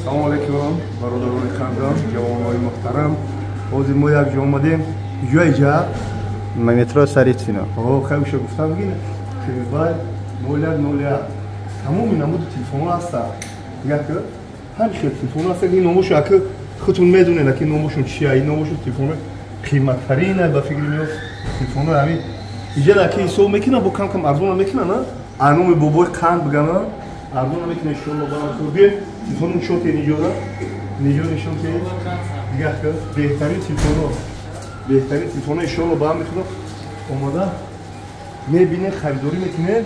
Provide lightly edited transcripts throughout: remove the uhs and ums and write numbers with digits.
Салом алейкум, бародарони қандам, ҷавонони муҳтарам. Ҳозир мо як ҷо омадем. Куҷо иҷа? Метро Царицыно. О, хай уша гуфтам гин. Кривай 0101. Тамоми намуди телефонҳо ҳастанд. Як ҳар хел телефонҳо ҳастанд. Ин номошо ака худтон медонед, ки номошон чия. Ин номошон телефонҳои қиматтарин ба фикри меояд. Телефонҳои ҳамин иҷа ки ҳисоб мекунанд, бо кам-кам арзона мекунанд, а? Номи бобои қанд бигана, арзона мекунанд иншоалло. Ба биёед телефон нишон тед инҷора. Инҷо нишон тед. Дигар беҳтарин телефонҳо. Беҳтарин телефонҳо иншоалло ба ҳам мехӯрад. Омада мебинед, харидорӣ мекунед,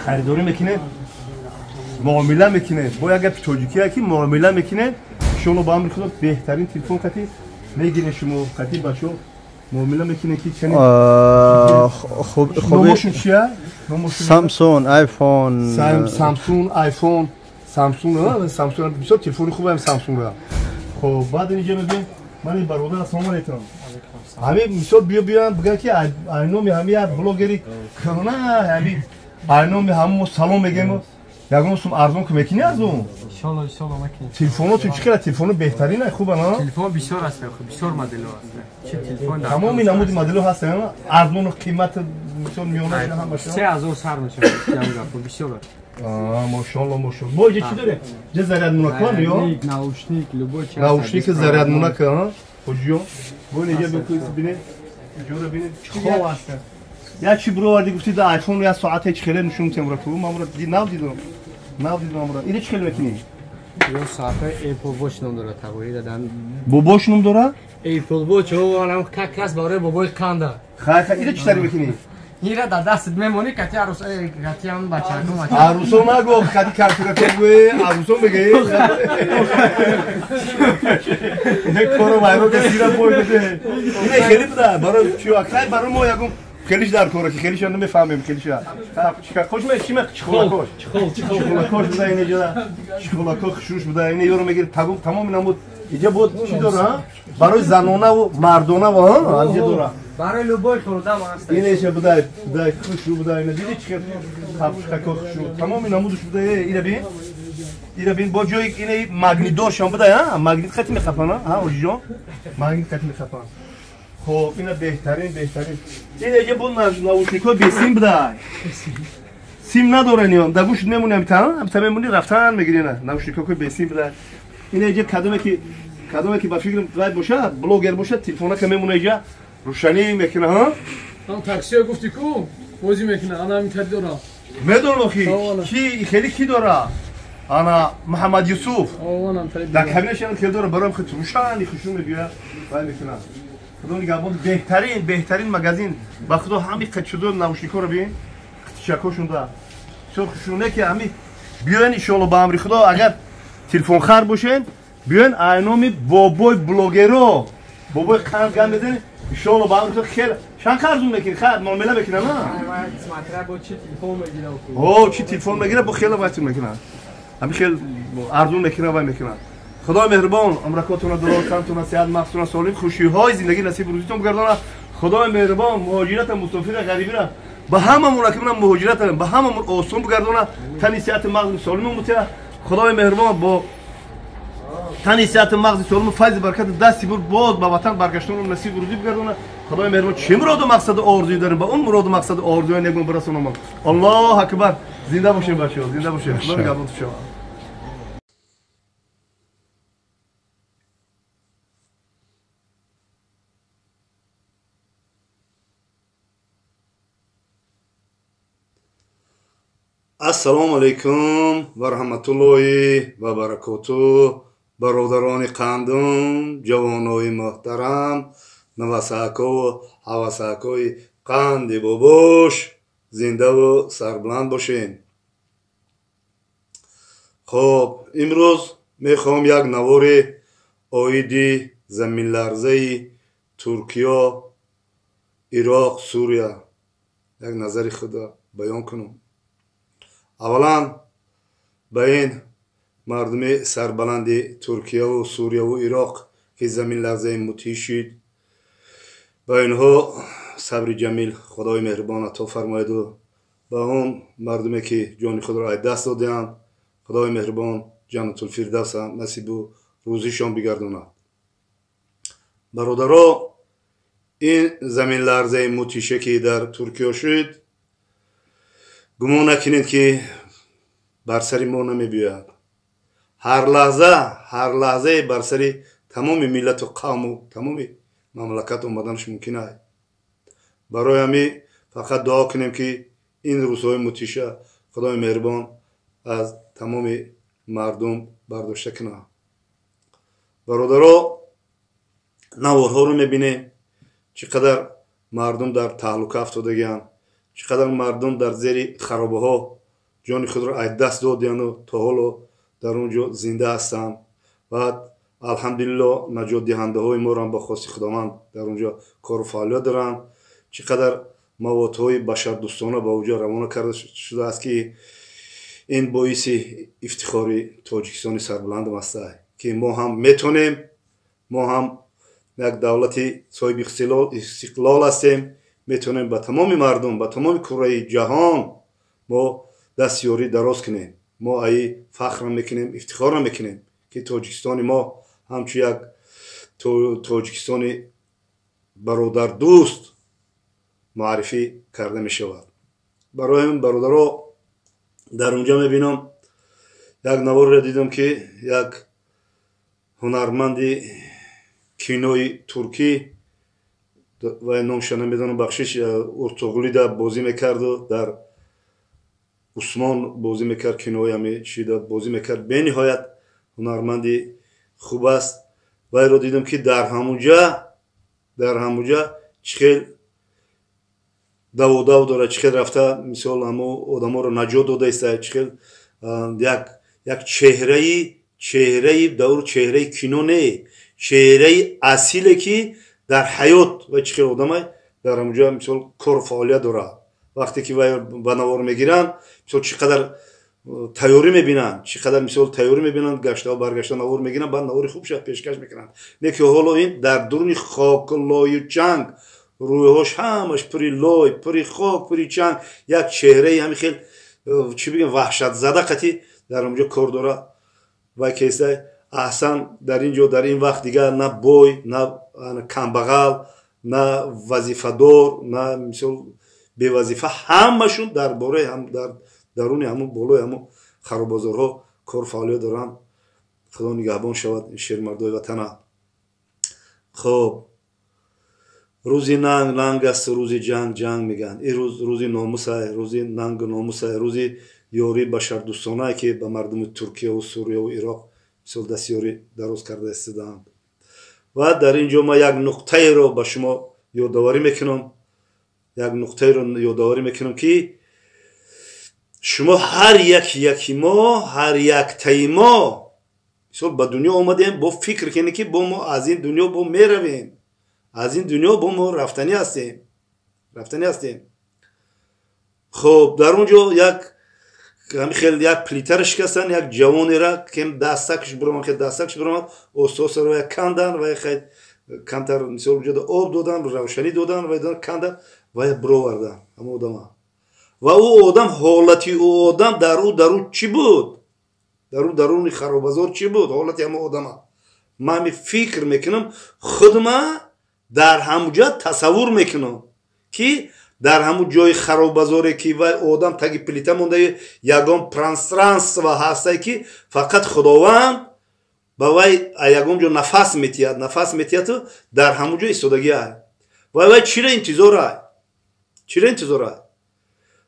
харидорӣ мекунед, муомила мекунед. Бо як гапи тоҷикие ки муомила мекунед, иншоалло ба ҳам мехӯрад. Беҳтарин телефон қати мегиред шумо, қати бачаҳо муомила мекунед ки чани номошон чия? Samsung, iPhone. Samsung, iPhone, Samsung, Samsung бисёр телефони хуб ҳам Samsung. Хоб, баъд инҷа мебинем ман ин бародар, ассалому алайкум. Ҳамин мисол биё биён бигӯянд ки ай номи ҳамин як блогери кӯна, ҳамин ай номи ҳамон мо салом мегӯем, ягон сум арзон ки мекунӣ аз он? Иншоалло, иншоалло мекунем. Телефонотон чӣ қадар телефоно беҳтарин хуба, на? Телефон бисёр аст, бисёр моделҳо аст. Чи телефон тамоми намуди моделҳо ҳаст, арзону қимат мисол миёнааш ҳамааш 3000 сар мешавад, бисёр аст. Мошоалло, мошоалло. Мо иҷа чӣ дорем? Ҷа зарядмунака ё? Наушник, любой чиз. Наушник зарядмунака, а? Ҳоҷиён. Бо инҷа бикунед, бинед. Иҷора бинед. Хоб аст. Я чӣ бироварди гуфти да iPhone я соате чӣ хеле нишон тем ра ту ман ра нав дидам. Нав дидам ра. Ине чӣ хеле мекунӣ? Ё соатҳои Apple Watch ном дорад, тағйир дадан. Бобош ном дора? Apple Watch, о, анам как раз барои бобои қанда. Хай, хай, ине чӣ тари мекунӣ? Ира дар дастат мемонӣ, кати арӯс, кати ҳам бачаку бача. Арӯсо нагӯ, кати калькулятор гӯе, арӯсо мегӯе. Ине коро вайро ка сира бой бите. Ине хеле буда, барои чӣ хай барои мо ягон хелиш дар кора ки хелиша намефаҳмем хелиша. Чика хош ме чиме чхолакош. Чхол, чхол. Чхолакош буда ине ҷода. Чхолакош шуш буда ине ёро мегир тамоми намуд. Иҷа буд чӣ дора? Барои занонаву мардонаву, ҳа? Инҷа дора. Барои любой хӯрдам аст. Инеша буда, буда хушу буда, ина диди чӣ қапшако хушу. Тамоми намудаш буда, ина бин. Ина бин бо ҷои ина магнитдоршам буда, ҳа? Магнит қати мехапана, ҳа, оҷиҷон? Магнит қати мехапана. Хоб, ина беҳтарин, беҳтарин. Ина иҷа бу наушникҳои бесим буда. Сим надора ниём, дар гӯшт мемонӣ ҳамита, ҳамита мемонӣ рафтан мегирӣ ина. Наушникҳои бесим буда. Ина иҷа кадоме ки ба фикрам вай бошад, блогер бошад, телефонака мемона иҷа рӯшанӣ мекуна, ҳа? Ҳам таксиё гуфти ку бозӣ мекуна, ана ҳамин тари дорам. Медонам охи, ки хеле ки дора? Ана Муҳаммад Юсуф. Дар кабинаш ана хеле дора, бароям хеле рӯшани хушрӯ мегӯяд, вай мекуна. Худо нигаҳбон, беҳтарин, беҳтарин магазин. Ба худо ҳами қачудо наушникҳоро бин, қитичакҳошон да. Бисёр хушрӯ не ки ҳами биёен иншоалло ба амри Худо, агар телефонхар бошен, биёен айноми бобои блогеро, бобои қанд гап мезанед, иншоалло ба амри Худо хеле чанд арзон мекунӣ, хай муомила мекунам, а? Смотря бо чӣ телефон мегира. О, чӣ телефон мегира, бо хеле вайтон мекунад. Ҳами хел арзон мекунад, вай мекунад. Худои меҳрубон умракотона дароз, тантона сеҳат, мағзтона солим, хушиҳои зиндагӣ насиб рӯзитон бигардонад. Худои меҳрубон муҳоҷирата, мусофира, ғарибира ба ҳамамон акимна муҳоҷирата ба ҳамамон осон бигардонад, тани сеҳати мағзи солимон бутия. Худои меҳрубон бо тани сеҳати мағзи солиму файзи баракати дасти бур боз ба ватан баргаштанро насиб рӯзӣ бигардонад. Худои меҳрубон чӣ муроду мақсаду орзуе дорем, ба он муроду мақсаду орзуе негон бирасонамон. Аллоҳ акбар. Зинда бошем бачаҳо, зинда бошем. Худо нигаҳбон шумо. Ассалому алайкум ва раҳматуллоҳи ва баракоту, бародарони қандум, ҷавонои муҳтарам, навасакову ҳавасакои қанди бобош, зиндаву сарбуланд бошен. Хоб, имрӯз мехоҳам як навори оиди заминларзаи Туркиё, Ироқ, Сурия як назари худро баён кунам. Аввалан ба ин мардуми сарбаланди Туркияву Сурияву Ироқ ки заминларзаи мудҳиш шид, ба инҳо сабри ҷамил Худои меҳрубон ато фармояду ба он мардуме ки ҷони худро аз даст додаанд, Худои меҳрубон Ҷаннатулфирдавса насибу рӯзишон бигардонад. Бародаро, ин заминларзаи мутише ки дар Туркиё шуд, гумон накунед, ки бар сари мо намебиёяд. Ҳар лаҳза, ҳар лаҳзае бар сари тамоми миллату қавму тамоми мамлакат омаданаш мумкин аст. Барои ҳамин фақат дуо кунем, ки ин рӯзҳои мутиша Худои меҳрубон аз тамоми мардум бардошта кунад. Бародаро, наворҳоро мебинем, чӣ қадар мардум дар таҳлука афтодагианд, чӣ қадар мардум дар зери харобаҳо ҷони худро аз даст додияну то ҳоло дар он ҷо зинда ҳастанд. Баъд, алҳамдулилло, наҷотдиҳандаҳои моро ба хости Худованд дар он ҷо кору фаъолият доранд. Чӣ қадар маводҳои башардӯстона ба он ҷо равона карда шудааст, ки ин боиси ифтихори Тоҷикистони сарбуландам аст, ки мо ҳам метонем, мо ҳам як давлати соҳиби истиқлол ҳастем, метавонем ба тамоми мардум, ба тамоми кураи ҷаҳон мо дасти ёрӣ дароз кунем. Мо аи фахрам мекунем, ифтихорам мекунем, ки Тоҷикистони мо ҳамчун як Тоҷикистони бародардӯст муаррифӣ карда мешавад. Барои ҳамин, бародаро, дар онҷо мебинам, як наворро дидам, ки як ҳунарманди кинои туркӣ, вай номша намедонам, бахшиш, Уртуғлида бозӣ мекарду дар Усмон бозӣ мекард, кинои ҳами чида бозӣ мекард, бениҳоят ҳунарманди хуб аст. Вайро дидам, ки дар ҳамуҷа чӣ хел даводав дорад, чӣ хел рафта, мисол, ҳамо одаморо наҷот дода иста, чӣ хел як чеҳраи давр, чеҳраи кино не, чеҳраи асиле, ки дар ҳаёт ва чӣ хел одамай дар ҳамуҷа, мисол, кору фаъолият дорад. Вақте ки вай ба навор мегиранд, мисол, чӣ қадар тайёрӣ мебинанд, чӣ қадар, мисол, тайёрӣ мебинанд, гаштаву баргашта навор мегиранд, баъд навори хуб шад пешкаш мекунанд. Не ки ҳоло ин дар дуруни хок, лою чанг, рӯйҳош ҳамаш пури лой, пури хок, пури чанг, як чеҳраи ҳами хел, чӣ бигем, ваҳшатзада қатӣ дар ҳамуҷо кор дорад. Вай кесай аҳсан дар ин ҷо, дар ин вақт дигар на бой, на камбағал, на вазифадор, на, мисол, бевазифа, ҳамашон дар бораи дар даруни ҳамун, болои ҳамун харобозорҳо кор фаъолият доранд. Худо нигаҳбон шавад ин шермардои ватана. Хоб, рӯзи нанг нанг аст, рӯзи ҷанг ҷанг мегӯянд. Ин рӯз рӯзи номусай, рӯзи нангу номусай, рӯзи ёрии башардӯстонае, ки ба мардуми Туркияву Сурияву Ироқ, мисол, дасти ёрӣ дароз карда истодаанд. Ва дар ин ҷо ман як нуқтаеро ба шумо ёдоварӣ мекунам, як нуқтаеро ёдоварӣ мекунам, ки шумо ҳар яки мо, ҳар яктаи мо, мисол, ба дунё омадем, бо фикр кунем, ки бо мо аз ин дунё бо меравем, аз ин дунё бо мо рафтанӣ ҳастем, рафтанӣ ҳастем. Хуб, дар он ҷо як ҳами хел як плитаро шикастанд, як ҷавонера кем дастакш биромад, хел дастакш биромад, остосаро як кандан ва хай камтар, мисол, ҷода об додан, равшанӣ додан ва кандан ва бировардан ҳама одама. Ва ӯ одам, ҳолати ӯ одам дар ӯ чӣ буд, дар ӯ даруни харобазор чӣ буд ҳолати ҳама одама? Ман ҳами фикр мекунам, худма дар ҳамуҷа тасаввур мекунам, ки дар ҳамун ҷои харобазоре, ки вай одам таги плита монда, ягон пространство ҳастае, ки фақат Худованд ба вай ягон ҷо нафас метиҳад, нафас метиҳаду дар ҳамун ҷо истодагиай. Вай чиро интизорай, чиро интизорай?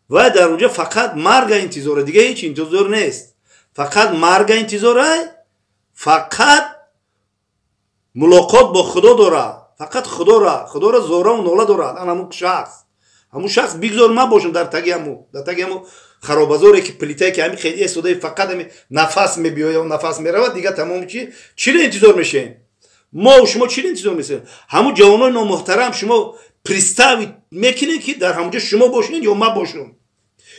Вай дар онҷо фақат марга интизора, дига ҳеҷ интизор нест, фақат марга интизорай, фақат мулоқот бо Худо дорад, фақат Худора, Худоро зораву нола дорад. Ан ҳамун шахс, ҳамун шахс, бигзор ман бошам, дар таги ҳаму харобазоре, ки плитае, ки ҳами хеле истодаи, фақат ҳами нафас мебиёя, нафас меравад, дига тамоми. Чи чиро интизор мешавем мо, шумо чиро интизор мешавем? Ҳамун ҷавонои номуҳтарам, шумо представить мекунед, ки дар ҳамунҷо шумо бошед ё ман бошам,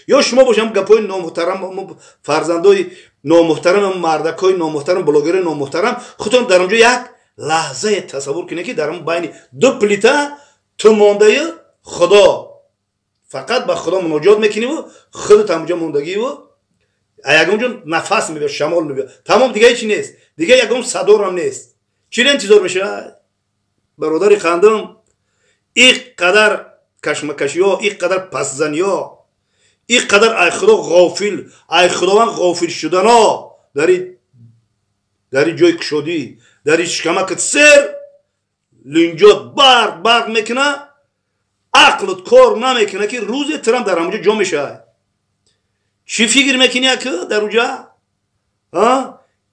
ё шумо бошем? Гапҳои номуҳтарам, фарзандои номуҳтарам, мардакҳои номуҳтарам, блогерои номуҳтарам, худтон дар онҷо як лаҳзае тасаввур кунед, ки дар ҳамун байни ду плита ту мондаю Худо, фақат ба Худо муноҷот мекуниву худат ҳамунҷо мондагиву. Ягон ҷо нафас мебиёд, шамол мебиёд, тамом, дига ҳечи нест, дига ягон садорам нест. Чиро интизор мешавад? Бародари қандум, ин қадар кашмакашиҳо, ин қадар пасзаниҳо, ин қадар ай худо ғофил, ай худованд ғофил шудано, дар ин ҷои кушодӣ, дар ин шикамакат сер линҷот барқ барқ мекуна, ақлат кор намекуна, ки рӯзе тирам дар ҳамонҷо ҷо мешавад. Чӣ фикр мекунӣ ака дар уҷа?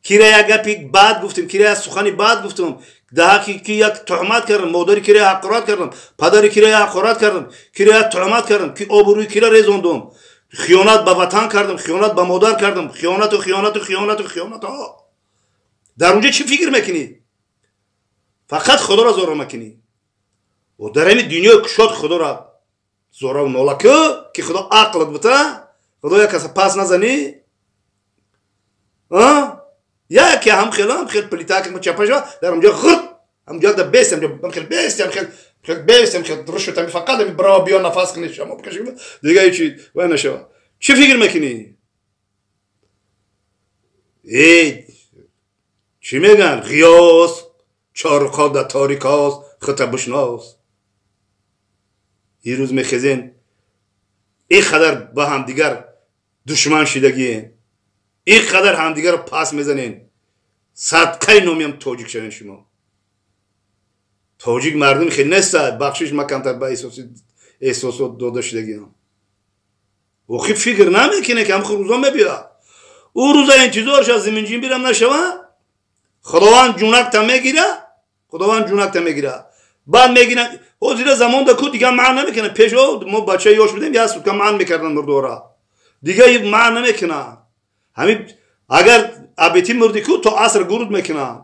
Кира як гапи бад гуфтем, кира як сухани бад гуфтем, даҳа ки як туҳмат кардам, модари кира ҳақорат кардам, падари кира ҳақорат кардам, кира як туҳмат кардам, ки обрӯи кира резондум, хиёнат ба ватан кардам, хиёнат ба модар кардам, хиёнату хиёнату хиёнату хиёнат. Дар унҷа чӣ фикр мекунӣ? Фақат худоро зора мекунӣ. Дар ҳамин дунёи кушод худоро зораву нола кӯ, ки худо ақлат бута, худо як каса пас назанӣ. Яке ҳам хелам хел плита ки чапа шава, дар ҳамҷо ғирт, ҳамҷо да бес, ҳамҷо хел бес, ҳам хел хел бес, ҳам хел рушд, ҳам фақат ҳам браво биё нафас кунӣ, шамо бикашӣ, дига ҳечи вай нашава. Чӣ фикр мекунӣ? Эй, чӣ мегӯянд? Ғиёс чорқо да торикост, хута бишнос. Ин рӯз мехезен, ин қадар ба ҳамдигар душман шидагиен, ин қадар ҳамдигарро пас мезанен. Садқаи номиам тоҷик шавен шумо. Тоҷик мардуми хеле нестад, бахшиш ма камтар ба эҳсосот дода шидагиам. Охи фикр намекунем, ки ҳамхел рӯзо мебиёд. Ӯ рӯза интизор шав, зиминҷинбирам нашава, худованд ҷунакта мегира, худованд ҷунакта мегира. Баъд мегиранд, ҳозира замон да ку дига маън намекунанд. Пешо мо бачаи ёш будем, як сутка маън мекарданд мурдора. Дига маън намекунанд. Ҳамин агар абети мурди ку, то аср гуруд мекунанд.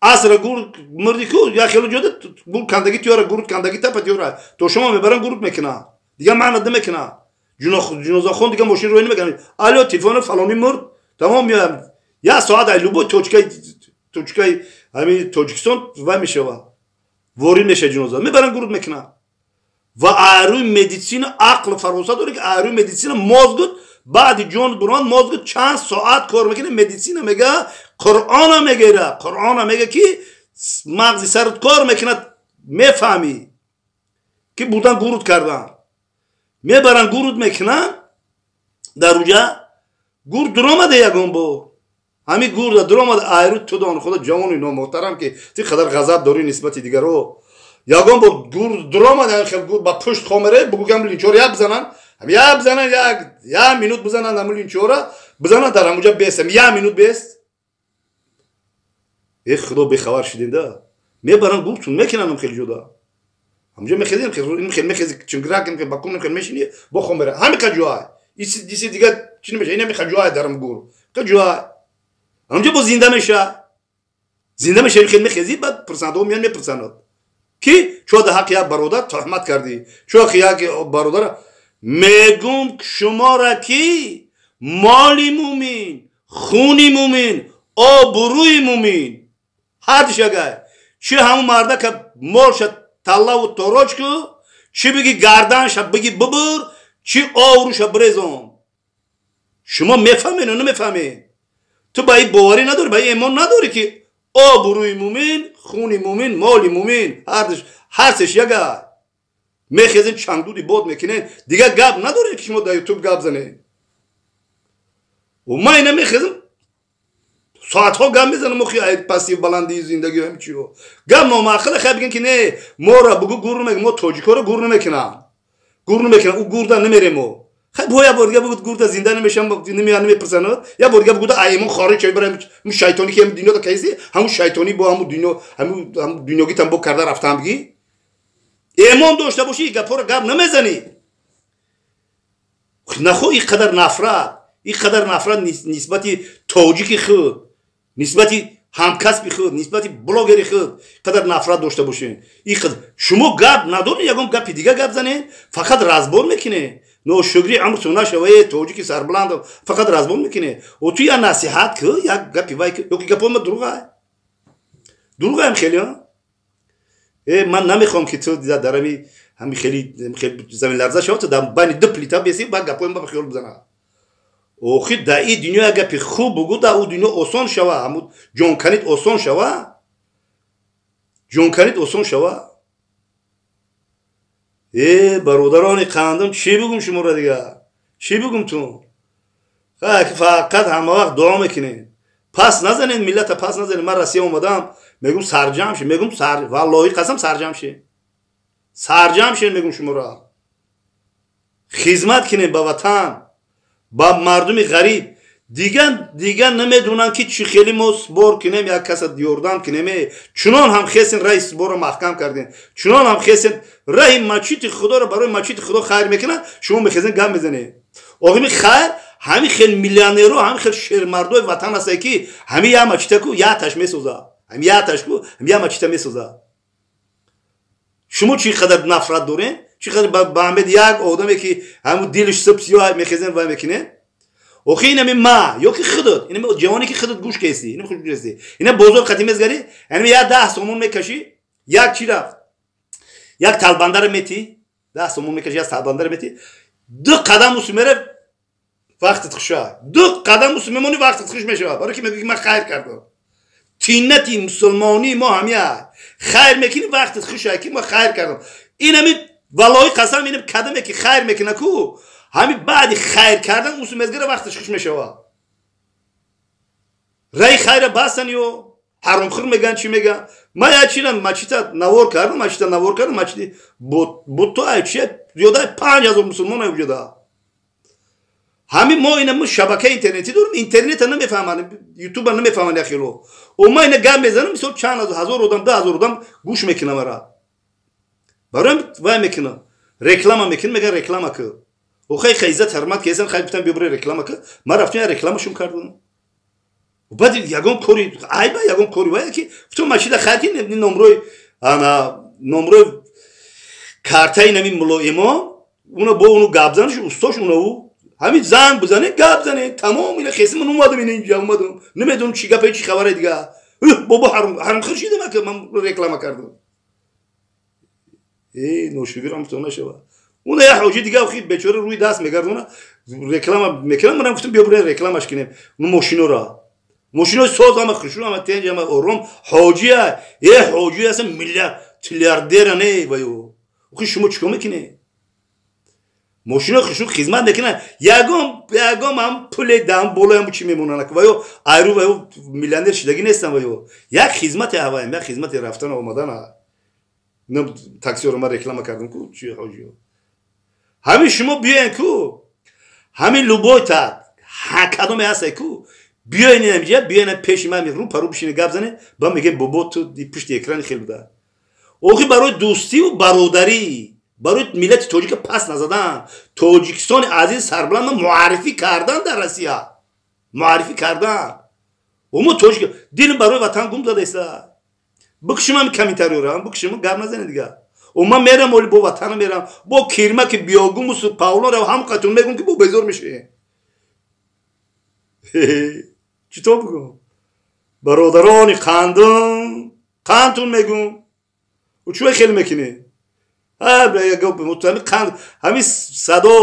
Аср гуруд мурди ку, як хело ҷода гур кандагӣ тиёра, гуруд кандагӣ тапа тиёра. То шумо мебаранд гуруд мекунанд. Дига маън намекунанд. Ҷунозахон дига мошин рӯй намекунанд. Алло, телефони фалонӣ мурд, тамом меоям. Як соат ай любой точкаи ҳамин Тоҷикистон вай мешавад. Ворид мешавад ҷуноза. Мебаранд гуруд мекунанд. Ва арӯи медицина ақл фаросат дорад, ки арӯи медицина мозгут баъди ҷон бурон мозгут чанд соат кор мекунад. Медицина мега, Қуръона мегира, Қуръона мега, ки мағзи сарат кор мекунад, мефаҳмӣ ки бурдан гуруд кардан. Мебаранд гуруд мекунанд, дар уҷа гур дуромада ягон бор. Ҳамин гурда дуромада айру ту дон худо ҷавони номуҳтарам, ки ти қадар ғазаб дорӣ нисбати дигаро. Ягон бор гур дуромада, хел гур ба пушт хомере, бугӯ гам линчор як бизананд, як бизананд, як минут бизананд, ҳамун линчора бизананд, дар ҳамунҷа бестам, як минут бест. Э худо, бехабар шудем да. Мебаранд гуртун мекунанд ҳам хел ҷуда. Ҳамунҷа мехезем, хел мехези, чингирак, хел бакун, хел мешини, бо хомере. Ҳамин қа ҷой. Иси дига чӣ намеша, ин ҳамин қа ҷой дарам гур. Қа ҷой. Ҳамунҷа боз зинда меша. Зинда меша, хел мехези, баъд пурсандҳо меянд, мепурсанд. Ки чо дар ҳаққи як бародар туҳмат кардӣ? Чо ҳаққи як бародар мегум шумора, ки моли мумин, хуни мумин, обрӯи мумин ҳардиш агар чӣ ҳамун мардака молша таллаву тороҷ ку, чӣ биги гарданша биги бубур, чӣ обрӯша бирезон. Шумо мефаҳмед ё намефаҳмед? Ту ба ин боварӣ надорӣ, ба ин эмон надорӣ, ки обрӯи мумин, хуни мумин, моли мумин ҳар сеш ягар. Мехезен, чангдуди бод мекунен, дига гап надоред, ки шумо дар ютуб гап занед. Ман ина мехезам, соатҳо гап мезанам, охи пастию баландии зиндагӣ ҳам чиё. Гап номаъқила, хай бигӯен, ки не, моро бугӯ гур намекунам, мо тоҷикоро гур намекунам. Гур намекунам, ӯ гурда намерем мо. Хай бо як бор дига бугӯ гурда зинда намешам, намеян намепурсанд. Як бор дига бугӯ аймон хориҷ шавӣ, барам ҳамун шайтонӣ ки ҳамин дунёда кайси, ҳамун шайтонӣ бо ҳамун дунё, ҳамун дунёгитам бо карда рафтам бигӣ. Эмон дошта бошӣ, гапҳоро гап намезанӣ. Нахо ин қадар нафрат, ин қадар нафрат нисбати тоҷики худ, нисбати ҳамкасби худ, нисбати блогери худ қадар нафрат дошта бошед. Шумо гап надоред, ягон гапи дига гап занед, фақат разбор мекунед. Ношукри амртон нашава, э тоҷики сарбаланд, фақат разбор мекунед. О ту як насиҳат ку, як гапи вай ку, ёки гапҳои ма дурӯғай. Дурӯғаем хеле, э ман намехоҳам, ки ту дар ҳами хеле заминларза шава, ту дар байни ду плита беси, баъд гапҳои ма ба хиёл бизанад. Охи да и дунё як гапи хуб бугу, да ӯ дунё осон шава, ҳамун ҷонканит осон шава, ҷонканит осон шава. Э, бародарони қандам, чӣ бугум шуморо дига, чӣ бугум тун? Фақат ҳама вақт дуо мекунед, пас назанед миллата, пас назанед. Ман Россия омадам, мегум сарҷамъ шед, мегум сар, валлоҳи қасам, сарҷамъ шед, сарҷамъ шед, мегум шуморо хизмат кунед ба ватан, ба мардуми ғариб. Дигар намедонам ки чӣ хеле мо сбор кунем, як каса ёрдам кунем. Чунон ҳам хесен раи сборро маҳкам кардем, чунон ҳам хесен раҳи мачити худоро, барои мачити худо хайр мекунад, шумо мехезен, гап мезанед. Охими хайр ҳамин хел миллионеро, ҳамин хел шермардои ватан ҳастае, ки ҳамин як мачита ку якташ месоза, ҳамин якташ ку ҳамин як мачита месоза. Шумо чӣ қадар нафрат дорем, чӣ қадар ба ҳамед як одаме, ки ҳамун дилиш суб сиёҳ, мехезен, вай мекунем. Охи инами ма ё ки худот, инами ҷавоне, ки худот гӯш кести, инами худ гӯш кести, ина бозор қати мезгари, инами як 10 сомон мекашӣ, як чира, як талбандара метӣ, 10 сомон мекашӣ, як талбандара метӣ, ду қадам усу мере, вақтат хуша, ду қадам усу мемонӣ, вақтат хуш мешавад, барои ки мегӯӣ, ман хайр кардам. Тиннати мусулмонии мо ҳамия, хайр мекунӣ, вақтат хуша, ки ма хайр кардам. Инами валлоҳи қасам, инам кадаме ки хайр мекуна ку, ҳамин баъди хайр кардан усу мезгара, вақташ хуш мешавад. Раи хайра бастан ё ҳаромхӯр меган, чӣ меган. Ман як чира мачита навор кардам, мачита навор кардам, мачити бутто ай чия зиёда 5000 мусулмон ай вуҷуда. Ҳамин мо ина шабакаи интернетӣ дорем, интернета намефаҳманд, ютуба намефаҳманд яхело. О, ма ина гап мезанам, мисол, чанд ҳазор одам, 10,000 одам гӯш мекунам мара. Бароям вай мекунам, реклама мекунам, меган реклама ку. Охай хай иззат ҳурмат кесан, хай битам, биёбре реклама ку. Ман рафтам, рекламашум кардам. Баъд ягон кори айба, ягон кори вай ки гуфтам, машида хайр ки номрои, ана номрои картаи нами мулоимо, уна бо уну гап занаш, устош унаву ҳамин занг бизане, гап зане, тамом. Ина хеси ман омадам, ина инҷа омадам, намедонам чӣ гапе, чӣ хабаре дига. Бобо ҳаромхӯр шидам, ки ман реклама кардам. Э, ношукрам то нашава. Уна як ҳоҷи дига, охи бечора, рӯи даст мегардона, реклама мекунам. Манам гуфтам, биё бирем, рекламаш кунем. Ну мошинора, мошинои соз, ҳама хушрӯ, ҳама тенҷ, ҳама ором. Ҳоҷия, э, ҳоҷи ҳастам, миллиард триллиардера не ваю. Охи шумо чикор мекунед? Мошинои хушрӯ хизмат мекунад, ягон ҳам пуле даҳам болоям чӣ мемонанд ваю айру, ваю миллионер шидагӣ нестам. Ваю як хизмати ҳаваем, як хизмати рафтану омадана. Таксиёро ман реклама кардам ку, чи ҳоҷиё. Ҳамин шумо биёен ку, ҳамин любой та кадоме ҳасте ку, биёен инамҷа, биёен пеши ман, рӯ пару бишине, гап занед, ба меге, бобо, ту пушти экрани хел буда. Охи барои дӯстиву бародарӣ, барои миллати тоҷика пас назадан, Тоҷикистони азиз сарбаланд муаррифӣ кардан, дар Россия муаррифӣ кардан. Мо тоҷик дилм барои ватан гум задаиста. Бикушим ҳами комментариёра, бикушим, гап назанед дига. О, ман мерам, оли бо ватана мерам, бо кирма ки биёгумусу павлонра ҳам қатун мегум, ки бо безор мешавем. Чӣ то бигум, бародарони қандум, қандтун мегум, чӯй хеле мекунӣ қанд, ҳамин садо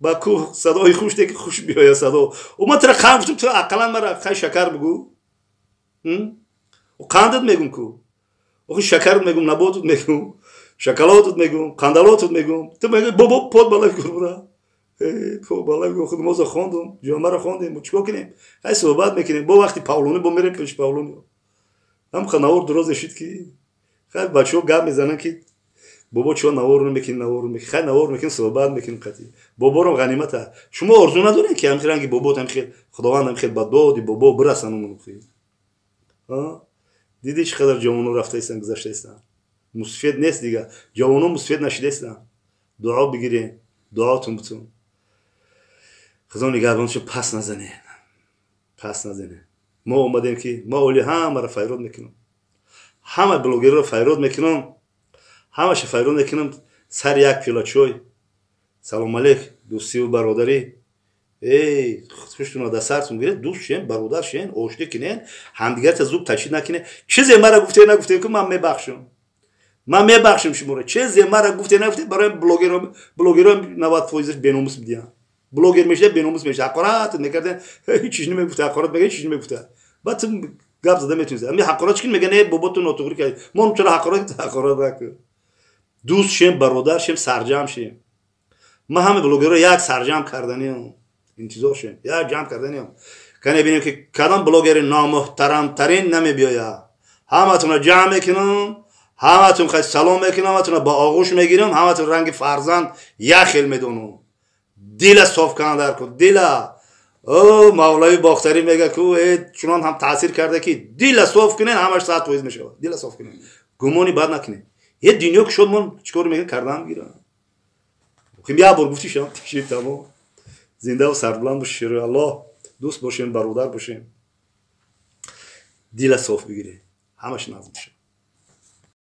ба кӯҳ садои хуш де, ки хуш биёя садо. О, ман тира қанд гуфтум, ту ақаллан мара хай шакар бигӯ. Қандат мегум ку, охи шакарат мегум, наботат мегум, шоколадат мегум, қандалотат мегум. Ту мегӯй, бобо, под балаи гурбура, балаи худ моза хондум, ҷомаро хондем, чикор кунем? Хай суҳбат мекунем бо вақти павлонӣ, бо мерем пеши павлонӣ. Ҳам навор дурозе шид, ки хай бачаҳо гап мезананд, ки бобо, чо навор мекунӣ, навор мекунӣ? Хай навор мекунем, суҳбат мекунем қатӣ бобором. Ғанимата, шумо орзу надоред, ки ҳамхел ранги бобот, ҳамхел Худованд ҳамхел ба доди бобо бирасанумун? Диди, чӣ қадар ҷавоно рафтаистанд, гузаштаистанд, мусфед нест дига, ҷавоно мусфед нашидаистанд. Дуо бигирем, дуотун бутун. Худо нигаҳбоншо, пас назанед, пас назанед. Мо омадем, ки мо оли ҳамаро файрод мекунам, ҳама блогерро файрод мекунам, ҳамаша файрод мекунам сари як пиёла чой. Салом алейк, дӯстиву бародарӣ. Эй, хуштуна да сартун гиред, дӯст шен, бародар шен, оштӣ кинен, ҳамдигарта зуб ташид накунед. Чизе мара гуфте нагуфте ку, ман мебахшам, ман мебахшам шуморо. Чизе мара гуфте нагуфте, барои блогеро, блогеро 90 фоизаш беномус бидиҳам. Блогер мешуда, беномус мешуда, ҳақорат мекарда, ҳеҷ чиз намегуфта, ҳақорат мега, ҳеҷ чиз намегуфта. Баъд ту гап зада метавонисти. Ами ҳақорат чӣ мега? Не, бобо, ту нотуғрӣ кардӣ. Мо чаро ҳақорат накун? Дӯст шем, бародар шем, сарҷам шем. Ма ҳама блогерро як сарҷам карданиам, интизор шем, як ҷамъ карданиам. Кане бинем, ки кадом блогери номуҳтарамтарин намебиёяд. Ҳаматонро ҷамъ мекунам, ҳаматон хай салом мекунам, ҳаматонро ба оғӯш мегирам, ҳаматон ранги фарзанд як хел медонам. Дила соф кана дар кун, дила. О, Мавлави Бохтарӣ мега ку, э, чунон ҳам таъсир карда, ки дила соф кунен, ҳамаш 100% мешавад. Дила соф кунен, гумони бад накунен. Е, дунё ки шуд, мон чикор мекунем, кардан гирам. Як бор гуфти, шам тишид, тамом. Зиндаву сарбуланд боши, шерои Аллоҳ. Дӯст бошем, бародар бошем, дила соф бигирем, ҳамаш назм мешавад.